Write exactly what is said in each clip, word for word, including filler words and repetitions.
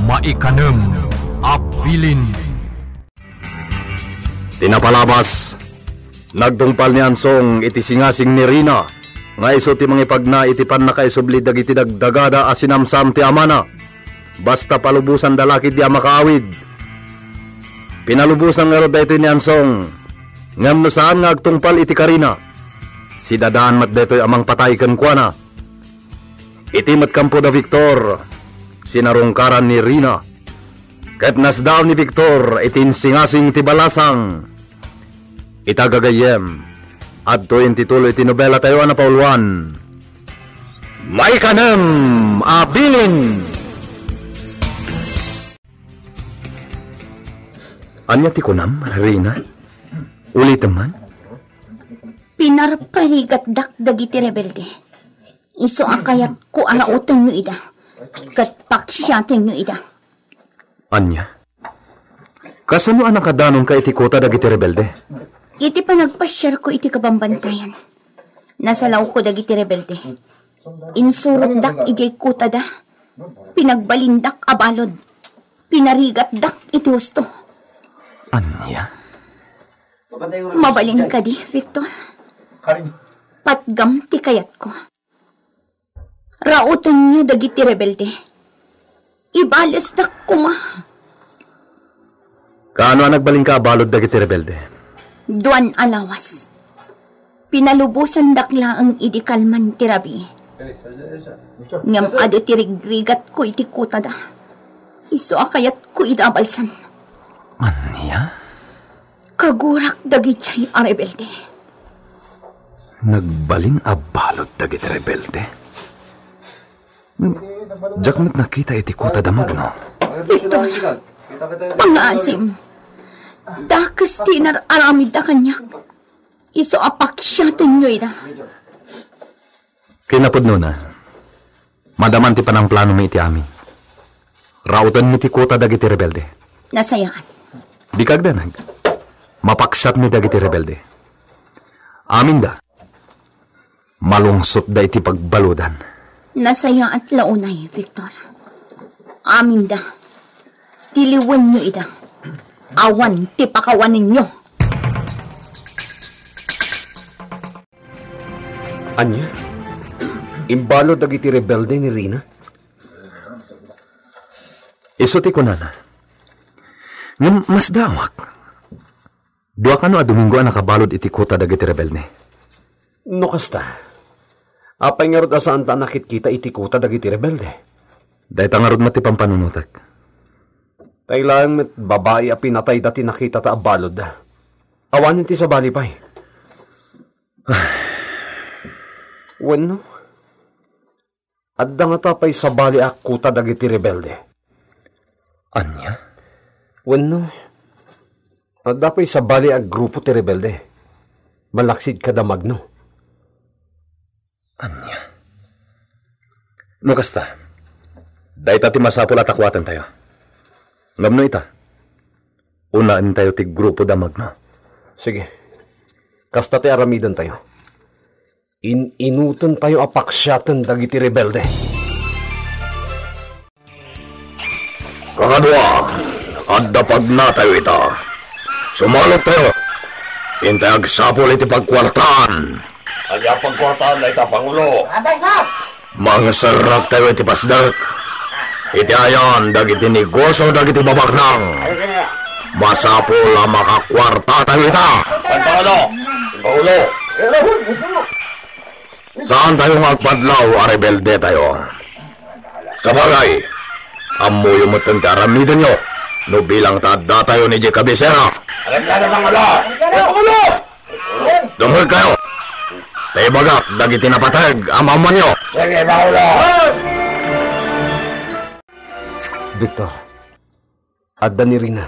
Maikanem a bilin. Ti napalabas, nagtungpal ni Ansong iti singasing ni Rina, nga isu ti mangipagna iti pannakaisubli dagiti dagdagada a sinamsam ti amana. Basta palubosanda la ketdi a makaawid. Pinalubosan ngarud daytoy ni Ansong, ngem no saan nga agtungpal iti karina, sidadaan met daytoy a mangpatay kenkuana. Iti met kampo da Victor, sinarungkaran ni Rina. Ket nasdaaw ni Victor iti insingasing ti balasang. Ita gagayyem, adtoyen ti tuloy ti nobela tayo a napauluan. Maikanem a bilin! Ania ti kunam, Rina? Ulitem man? Pinarparigatdak dagiti rebelde. Isu a kayatko a raotenyo ida, ket paksiatenyo ida. Ania? Kasano a nakadanonka iti kuta dagiti rebelde? Iti panagpasiarko iti kabambantayan, nasalawko dagiti rebelde. Insurotdak idiay kutada. Pinagbalindak a balud. Pinarigatdak iti husto. Ania? Mabalin kadi, Victor? Patgam ti kayatko. Raotenyo dagiti rebelde. Ibalesdak koma. Kaano a nagbalinka a balud dagiti rebelde? Duan a lawas. Pinalubosandak laeng idi kalman ti rabii. Ngem adu ti rigrigatko iti kutada. Isu a kayatko ida a balsan. Ania? Kagurak dagiti a rebelde. Nagbalin a balud dagiti rebelde? Ngem, diak met nakita iti kuta da Magno. Victor, pangaasim. Dakes ti inar-aramidda kaniak. Isu a paksiatenyo ida. Kinapudnona, madaman ti panangplanomi iti amin. Raotenmi ti kuta dagiti rebelde. Nasayaat. Dika agdanag. Mapaksiatmi dagiti rebelde. Aminda. Malungsotda iti pagbaludan. Nasayaat la unay, Victor. Aminda. Tiliwenyo ida. Awan ti pakawanenyo. Ania? Imbalud dagiti rebelde ni Rina? Isu ti kunana. Ngem masdaawak. Dua kano a Domingo a nakabalud iti kuta dagiti rebelde. No kasta, apay ngarud a saanta a nakitkita iti kuta dagiti rebelde? Dayta ngarud met ti pampanunotek. Tay laeng met babai a pinatayda ti nakitata a balud. Awanen ti sabali pay. Wenno, adda ngata pay sabali a kuta dagiti rebelde? Ania? Wenno, adda pay sabali a grupo ti rebelde? Malaksid kada Magno. Ania? No kasta, dayta ti masapul a takuatentayo. Ngem no ita, unaentayo ti grupo da Magno. Sige. Kasta ti aramidentayo. In-inutentayo a paksiaten dagiti rebelde. Kakadua, adda pagnatayo ita. Sumaloktayo. Intay agsapul iti pagkuartaan. Ania pagkuartaan dayta, Pangulo? Mangserrektayo iti pasdek. Iti ayan dagiti negosio dagiti babaknang. Masapul a makakuartatayo ita. Pangulo! Pangulo! Saantayo nga agpadlaw a rebeldetayo. Sabagay, ammoyo metten ti aramidenyo no bilang ta addatayo idiay kabisera. Alam na naman, ala! Ala! Ala! Dumngegkayo! Ta ibagak dagiti napateg a maammoanyo. Sige, Pangulo! Victor, adda ni Rina.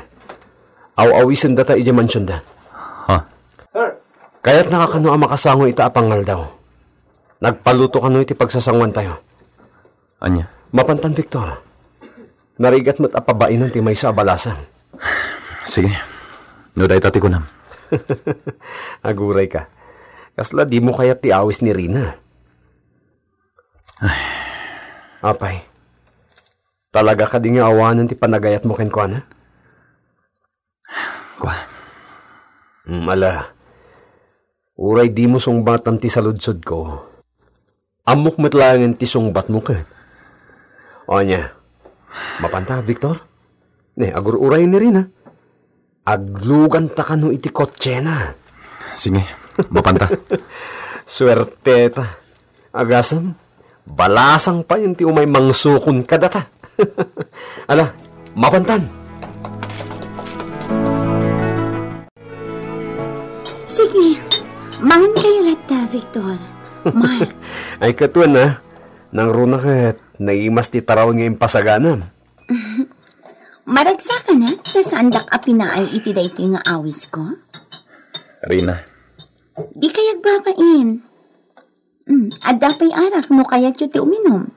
Aw-awisendata idiay mansionda. Ha? Kayatnaka kano a makasango ita a pangaldaw? Nagpaluto kano iti pagsasangoantayo? Ania? Mapantan, Victor. Narigat met a pabainan ti maysa a balasang. Sige. No dayta ti kunam. Agurayka. Kasla dimo kayat ti awis ni Rina. Ay. Apay. Talaga kadi nga awanen ti panagayatmo kenkuana? Kua. Hmm, ala. Uray dimo sungbatan ti saludsodko, ammok met laengen ti sungbatmo ket. Ania, mapanta, Victor? Ne, agur-uray ni Rina. Agluganta kano iti kotsena. Sige, mapanta. Suerteta. Agasem, balasang payen ti umay mangsukon kadata. Ala, mapantan. Sige, mangan kayo latta, Victor. Mar. Ay, katuen, a. Nangruna ket naimas ti taraon nga impasaganam. Maragsakanak, ta saandak a pinaay iti daytoy nga awisko? Rina. Di kay agbabain. Mm, adda pay arak no kayatyo ti uminom.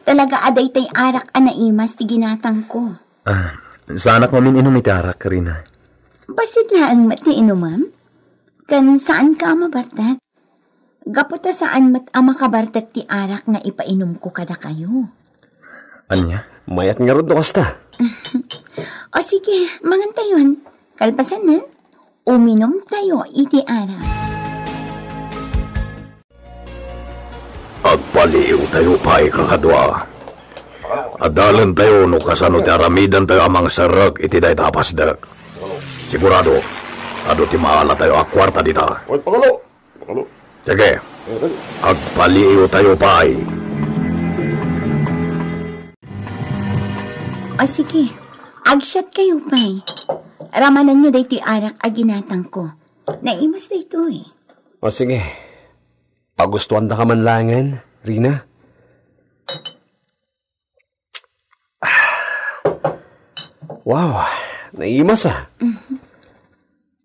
Talaga a daytay arak a naimas ti ginatangko. Ah, saanak mamin-inom iti arak, Rina. Bassit laeng met ti inumam. Ken saanka a mabartek. Gapu ta saan met a makabartek ti arak nga ipainumko kadakayo. Ania? Mayat ngarud no kasta. O sige, mangan tayon. Kalpasan na, uminom tayo iti arak. Agpaliiw tayo pay, kakadua. Adalen tayo no kasano ti aramiden tayo a mangserrek iti dayta a pasdek. Sigurado, adu ti maala tayo a kuarta dita. Oy, Pangulo! Pangulo! Sige, agpaliiw tayo pay. O sige, agsiat kayo pay. Ramananyo daytoy arak a ginatangko. Naimas daytoy. O sige, pagustuandaka man laengen, Rina? Wow, naimas a.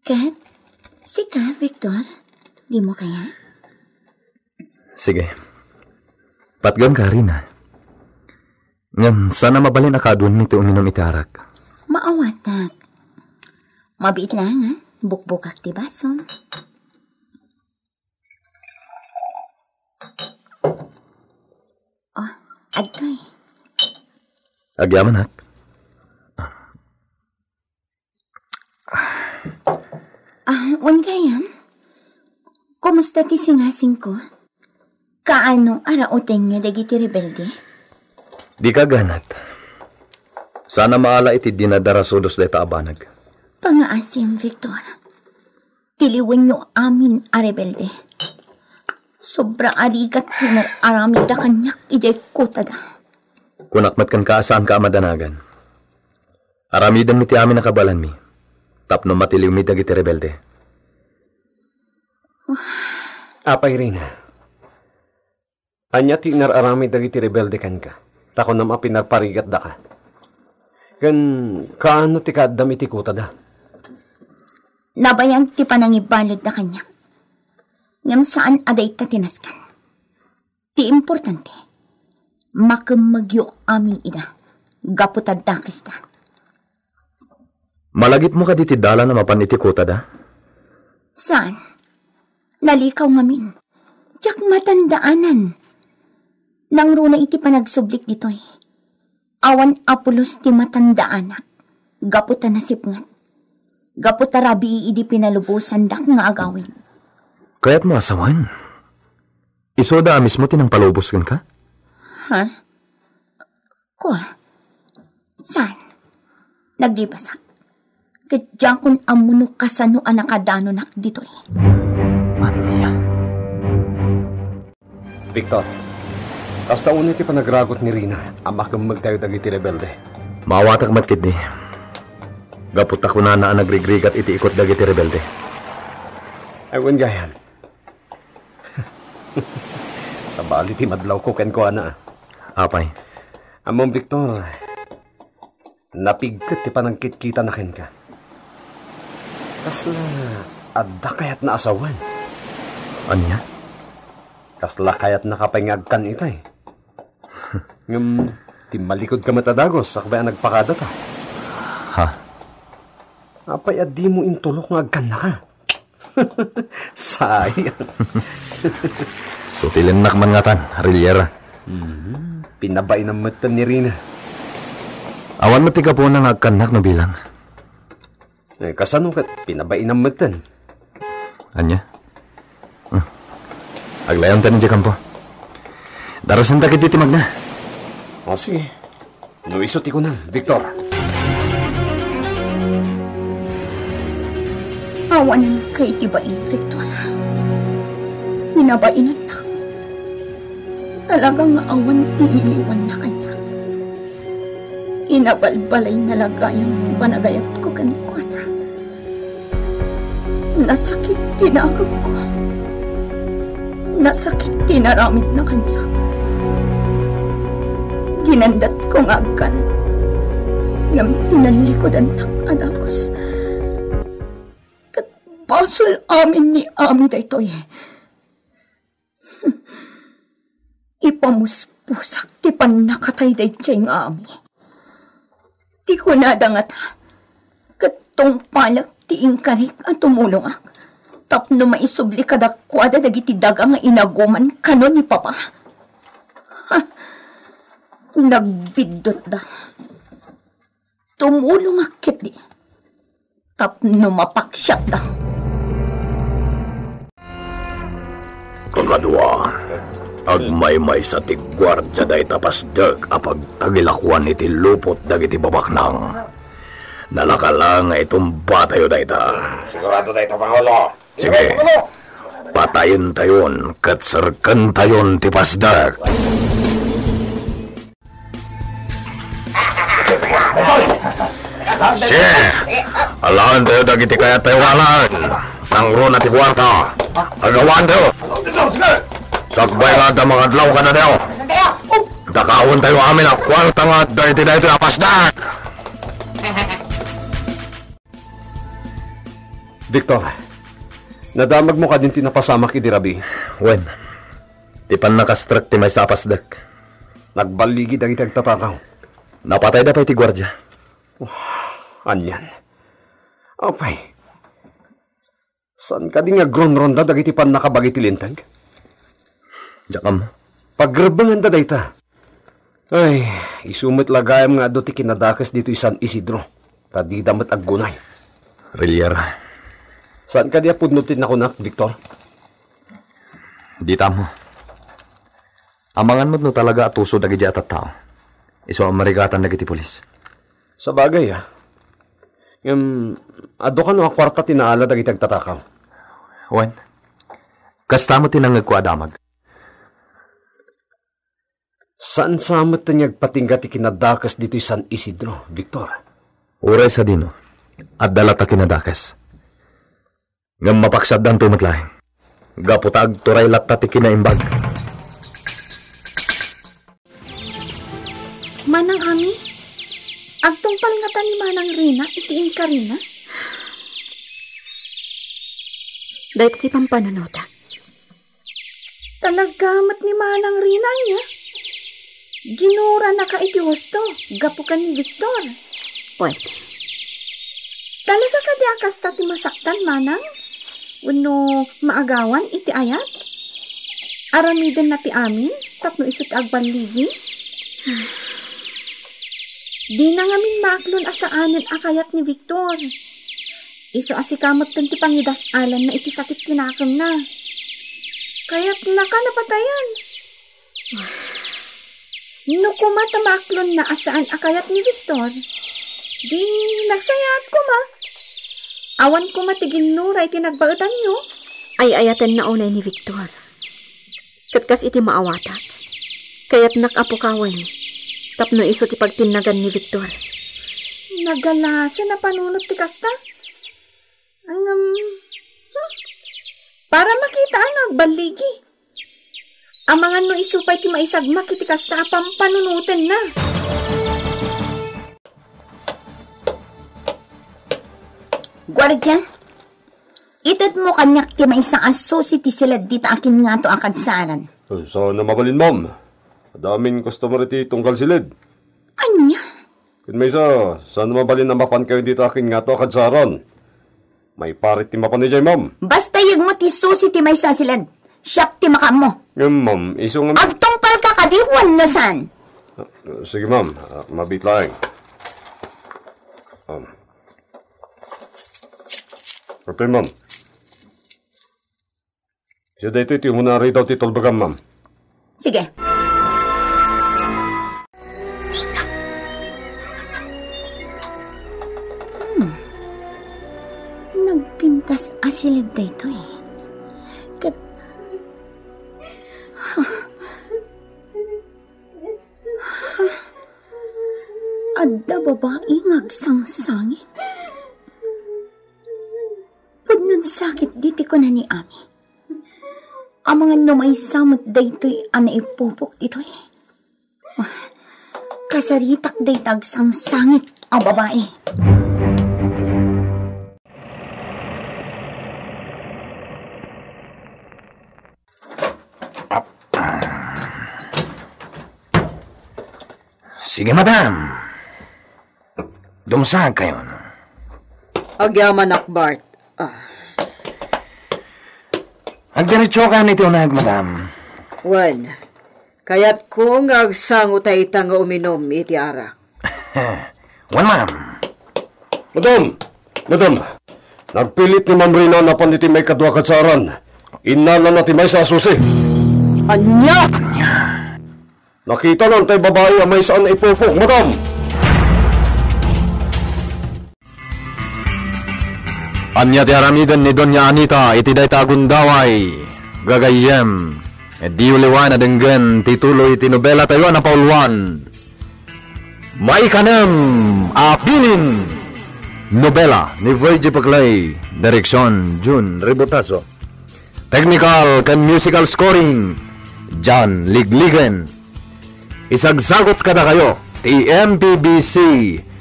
Ket, sika, Victor, dimo kaya? Sige. Patgem ka, Rina. Ngem, saan a mabalin a kaaduanmi ti uminom iti arak. Maawatak. Mabiit laeng, a. Bukbukak ti baso. O, adtoy. Agyamanak. A, wen gayam? Kumusta ti singasingko? Kaano a rauten nga dagiti rebelde? Dika aganat. Saan a maala iti dinadarasodos dayta a banag. Pangaasim, Victor. Tiliwenyo amin a rebelde. Sobra a rigat ti nar-aramidda kaniak idiay kutada. Kunak met kenka a saanka a madanagan. Aramidenmi ti amin a kabaelanmi tapno matiliwmi dagiti rebelde. Apay, Rina, ania ti inar-aramid dagiti rebelde kenka? Ta kunam a pinarparigatdaka. Ken kaano ti kaaddam iti kutada? Nabayag ti panangibaludda kaniak. Ngem saan a dayta ti nasken. Ti importante, makemmegyo amin ida gapu ta dakesda. Malagipmo kadi ti dalan a mapan iti kutada? Saan? Nalikaw ngamin. Diak matandaanan. Nangruna iti panagsublik ditoy. Awan a pulos ti matandaanak gapu ta nasipnget. Gapu ta rabii idi pinalubosandak nga agawid. Kayatmo a sawen? Isuda a mismo ti nangpalubos kenka? Ha? Kua? Saan? Naglibasak? Ket diakon ammo no kasano a nakadanonak ditoy. Ania? Victor, kasta unay ti panagragot ni Rina a makemmegtayo dagiti rebelde. Maawatak met ketdi. Gapu ta kunana a nagrigrigat iti ikut dagiti rebelde. Ay, wen gayam. Sabali ti madlawko kenkuana. Apay? Ammom, Victor, napigket ti panagkitkitana kenka. Kasla adda kayatna a sawen. Ania? Kasla kayatnaka pay nga agkan itay. Ngem, timmalikod ka met a dagus, sakbay a nagpakadata. Ha? Apay a dimo intulok nga agkannaka? Sayang. Sutilennak man ngatan, Riliera. Mhm. Pinabainam metten ni Rina. Awan met ti gapuna nga agkannak no bilang. Eh, kasano ket pinabainam metten? Ania? Hmm. Aglayonta idiay kampo. Darusenta ketdi ti magna. O, sige. No isu ti kunam, Victor. Awanen kay ti bain, Victor. Pinabainannak. Talaga nga awan ti iliwanna kaniak. Inabalbalayna la gayam ti panagayatko kenkuana. Nasakit ti nakemko. Nasakit ti naramidna kaniak. Ginandetko nga agkan, ngem tinallikudannak a dagus. Ket basol amin ni Ami daytoy. Ipamuspusak ti pannakatay daydiay nga Ami. Ti kunada ngata, ket tungpalek ti inkarik a tumulongak tapno maisubli kadakuada dagiti daga nga inaguman kano ni Papa. Ha! Nagbiddutda. Tumulongak ketdi tapno mapaksiatda. Kakadua, agmaymaysa ti guardia dayta pasdek a pagtagilakuan iti lupot dagiti babaknang. Nalaka la nga itumbatayo dayta. Sigurado dayta, Pangulo. Sige. Patayentayon ket serkentayon ti pasdek. Si, alaen tayo dagiti kayat tayo walan. Nangruna ti kuarta. Agawaan tayo. Sakbay nga adda mangadlaw kada tayo. Dakawen tayo amin a kuarta nga adda iti daytoy a pasdak. Victor, nadamagmo kadin ti napasamak idi rabii? Wen, ti pannakastrek ti maysa a pasdek. Nagballigi dagiti agtatakaw. Napatayda pay ti guardia. Anian? Apay, saan kadi nga agronronda dagiti pannakabagi ti linteg? Diak ammo. Pagrebbenganda dayta. Ay, isu met la gayam nga adu ti kinadakes ditoy San Isidro, ta dida met aggunay. Reliera. Saan kadi a pudno ti nakunak, Victor? Dita ammo. Amangan met no talaga a tuso dagiti a tattao. Isu a marigatan dagiti pulis. Sabagay, a. Ngem, adu kano a kuarta ti naala dagiti agtatakaw? Wen, kasta met ti nangngegko a damag. Saan sa met ti agpatingga ti kinadakes ditoy San Isidro, Victor? Uray sadino, adda latta kinadakes. Ngem mapaksiatdanto met laeng. Gapu ta agturay latta ti kinaimbag. Manang Ami, agtungpal ngata ni Manang Rina iti inkarina? Dayta ti pampanunotak. Talaga met ni Manang Rina ania? Ginuranaka iti husto gapu ken ni Victor. Wen. Talaga kadi a kasta ti masaktan, Manang? Wenno maagawan iti ayat? Aramidenna ti amin tapno isu ti agballigi? Dina ngamin maaklon a saanen a kayat ni Victor. Isu a sika metten ti pangidas-alanna iti sakit ti nakemna. Kayatnaka napatayan. No koma ta maaklonna a saan a kayat ni Victor, di nagsayaat koma. Awan koma ti ginnuray ti nagbaetanyo. Ay-ayatenna unay ni Victor. Ket kas iti maawatak, kayatnak a pukawen tapno isu ti pagtinnagan ni Victor. Nagalasen a panunot ti kasta. Ngem, hmm, para makita a no agballigi. Amangan no isu pay ti maisagmak iti kasta a pampanunotenna. Guardia, itedmo kaniak ti maysa a susi ti siled dita a kinngato a kadsaran. Saan a mabalin, ma'am. Adda amin customer iti tunggal siled. Ania? Ken maysa, saan a mabalin a mapankayo dita a kinngato a kadsaran? Maiparit ti mapan idiay, ma'am. Basta yegmo ti susi ti maysa a siled. Siak ti makaammo. Ngem, ma'am, isu nga... Agtungpalka kadi wenno saan? Sige, ma'am. Ah, mabiit laeng. Ma'am. Atoy, ma'am. Siya daytoy ti umuna a ridaw ti tulbagam, ma'am. Sige. Hmm. Nagpintas a silid daytoy. Ket, ha? Ha? Adda babai nga agsangsangit. Pudno a sakit diti kuna ni Ami. Amangan no maysa met daytoy a naipupok ditoy. Kasaritak dayta agsangsangit a babai. Ap-, ah. Sige, madam. Dumsag kayon. Agyamanak, Bart. Ah. Agdiretso kan iti uneg, madam. Wen, kayatko nga agsango ta ita nga uminum iti arak. Wen, ma'am. Madam! Madam! Nagpilit ni Ma'am Rina napan iti maikadua kadsaran. Innalana ti maysa a susi. Ania? Nakitana tay babai a maysa a naipupok, madam! Ania ti aramiden ni Doña Anita iti dayta a gundaway? Gagayyem, diyo liwan a denggen ti tuloy ti nobelatayo a napauluan. Maikanem a Bilin! Nobela ni Virgie Paclay, direksion Jun Ributaso. Technical ken musical scoring, John Ligligen. Isagsagut kadakayo ti M P B C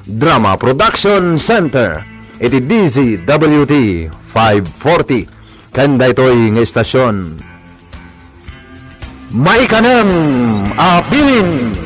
Drama Production Center iti D Z W T five forty ken daytoy nga istasyon. Maikanem a Bilin!